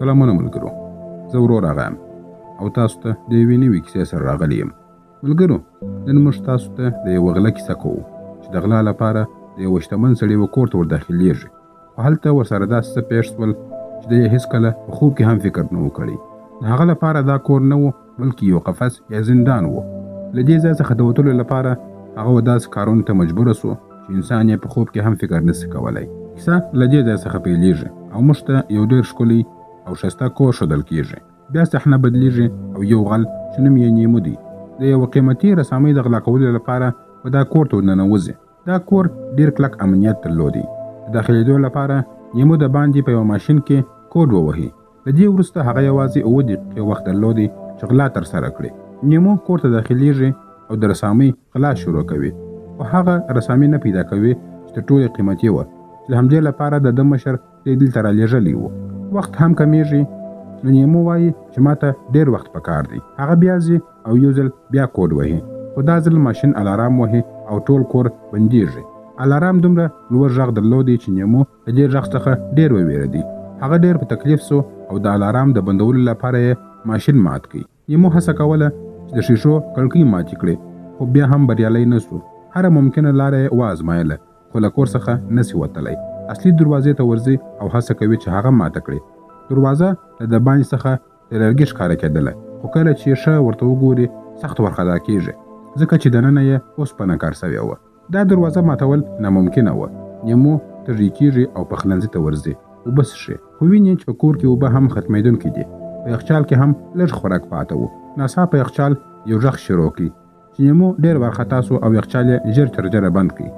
سلامونه ملګرو، زه ورور اغا یم او تاسو ته د یوې نوې کیسې سره راغلی یم. ملګرو، نن موږ تاسو ته د یوه غله کیسه کوو چې د غلا لپاره د یوه شتمن سړي و کور ته ورداخلېږي، خو هلته ورسره داسې څه پېښ شول چې دی یې هېڅکله په خوب کې هم فکر نه و کړی. د هغه لپاره دا کور نه و، بلکې یو قفس یا زندان و. له دې ځای څخه د وتلو لپاره هغه و داسې کارونو ته مجبوره شو چې انسان یې په خوب کې هم فکر نشي کولی. کیسه له دې ځای څخه پیلېږي او موږ ته یو ډېر ښکلی او ښایسته کور ښودل کېږي. بیا صحنه بدلېږي او یو غل چې نوم یې نیمو دی، د یوه قیمتي رسامۍ د غلا کولو لپاره په دا کور ته ورننوځي. دا کور ډېر کلک امنیت درلودی. د داخلېدو لپاره نیمو د باندې په یوه ماشین کې کوډ ووهي. له دې وروسته هغه یوازې 7 دقیقې وخت درلودی چې غلا ترسره کړي. نیمو کور ته داخلېږي او د رسامۍ غلا شروع کوي، خو هغه رسامي نه پیدا کوي چې تر ټولو قیمتي وه، چې د همدې لپاره د ده مشر دی دلته رالیږلی و. وخت هم کمېږي، نو نیمو وایي چې ما ته ډېر وخت پکار دی. هغه بیا ځي او یو ځل بیا کوډ وهي، خو دا ځل ماشین الارام وهي او ټول کور بندېږي. الارام دومره لوړ غږ درلودی چې نیمو له دې غږ څخه ډېر ووېرېدی. هغه ډېر په تکلیف سو او د الارام د بندولو لپاره یې ماشین مات کړ. نیمو هڅه کوله چې د ښیښو کړکۍ ماتې کړي، خو بیا هم بریالی نه سو. هره ممکنه لاره یې وازمایله، خو له کور څخه نه سي وتلی. اصلي دروازې ته ورځي او هڅه کوي چې هغه ماته کړي. دروازه له دباندې څخه د لرګي ښکاره کېدله، خو کله چې ښه ورته وګوري سخت وارخطا کېږي، ځکه چې دننه یې اوسپنه کار سوې وه. دا دروازه ماتول ناممکنه وه. نیمو تږی کېږي او پخلنځي ته ورځي، اوبه څښي، خو ویني چې په کور کې اوبه هم ختمېدونکې دي. په یخچال کې هم لږ خوراک پاته و. ناڅاپه یخچال یو غږ شروع کړ چې نیمو ډېر وارخطا سو او یخچال یې ژر تر ژره بند کړ.